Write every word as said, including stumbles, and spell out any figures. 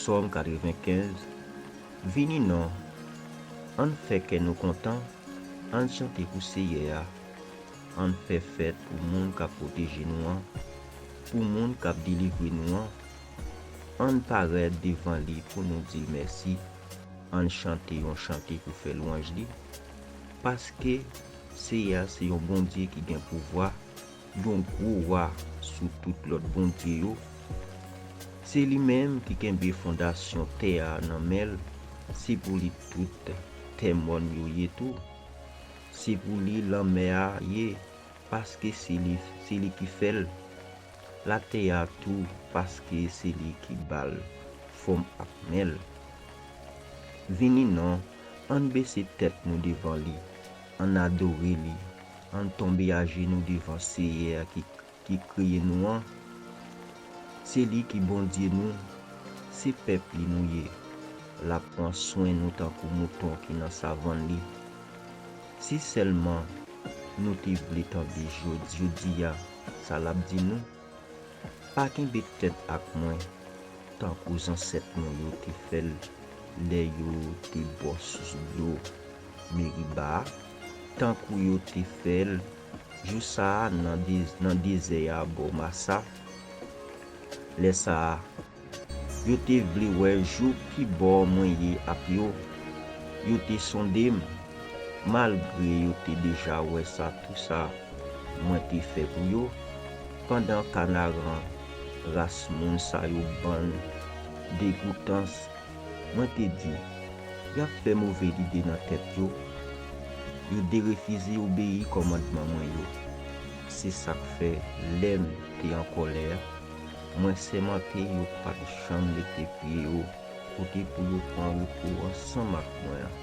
Sòm katrevenkenz. Vini non, ann fè kè nou kontan, ann chante pou Seyè a, ann fè fèt pou moun k ap pwoteje nou an, pou moun k ap delivre nou an. Ann parèt devan li pou nou di l mèsi, ann chante yon chante pou fè lwanj li, paske Seyè a se yon Bondye ki gen pouvwa, yon gwo wa sou tout lòt bondye yo. Se li menm ki kenbe fondasyon tè a nan men l, se pou li tout tè mòn yo ye tou. Se pou li lanmè a ye, paske se li, se li ki fè l. Latè a tou, paske se li ki ba l fòm ak men l. Vini non, ann bese tèt nou devan li, ann adore li, ann tonbe ajenou devan Seyè a ki, ki kreye nou an. Se li ki Bondye nou, se pèp li nou ye. L ap pran swen nou tankou mouton ki nan savann li. Si sèlman nou te vle tande jodi, jodi a, sa l ap di nou, pa kenbe tèt ak mwen, tankou zansèt nou yo te fè l lè yo te bò sous dlo Meriba a, tankou yo te fè l jou sa a nan de-, nan dezè a bò Masa. Lè sa a, yo te vle wè jou ki bò mwen ye ak yo. Yo te sonde m, malgre yo te deja wè sa, tou sa mwen te fè pou yo. Pandan Kanaran, ras moun sa yo ban degoutans, mwen te di, y ap fè move lide nan tèt yo. Yo derefize obeyi kòmandman mwen yo. Se sa k fè, lè m te an kòlè a, mwen sèmante yo pa t janm mete pye yo kote pou yo pran repo ansanm ak mwen an.